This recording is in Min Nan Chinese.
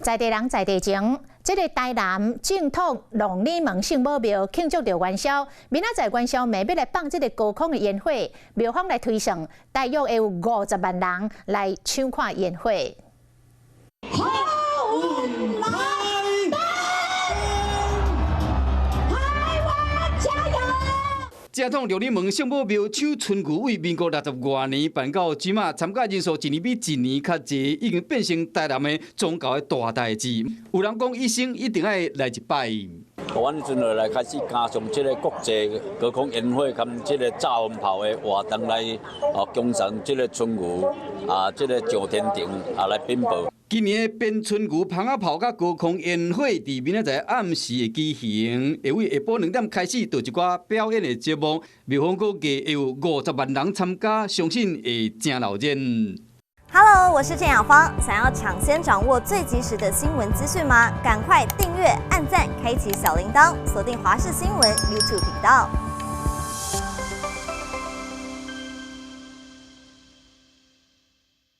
在地人在地情，這个台南正統龍里門聖母廟慶祝著元宵，明仔載元宵暝欲來放這个高空的煙火，廟方來推算，大約會有50萬人來搶看煙火。好運來登，台灣加油！正統龍里門聖母廟搶春牛為民國60外年辦到這馬，參加人數一年比一年較濟，已經變成台南的宗教的大代誌。有人講一生一定愛來一擺。阮這陣就來開始加上這个國際高空煙火佮這个炸雲炮的活動來哦，恭送這个春牛啊，這个上天庭啊來稟報。今年的鞭春牛、蜂仔炮佮高空煙火，佇明仔載暗時會舉行，會為下晡2點開始，就一寡表演的節目。廟方估計會有50萬人參加，相信會誠鬧熱。 Hello，我是鄭雅芳。想要搶先掌握最及時的新聞資訊嗎？趕快訂閱、按讚、開啟小鈴鐺，鎖定華視新聞 YouTube 頻道。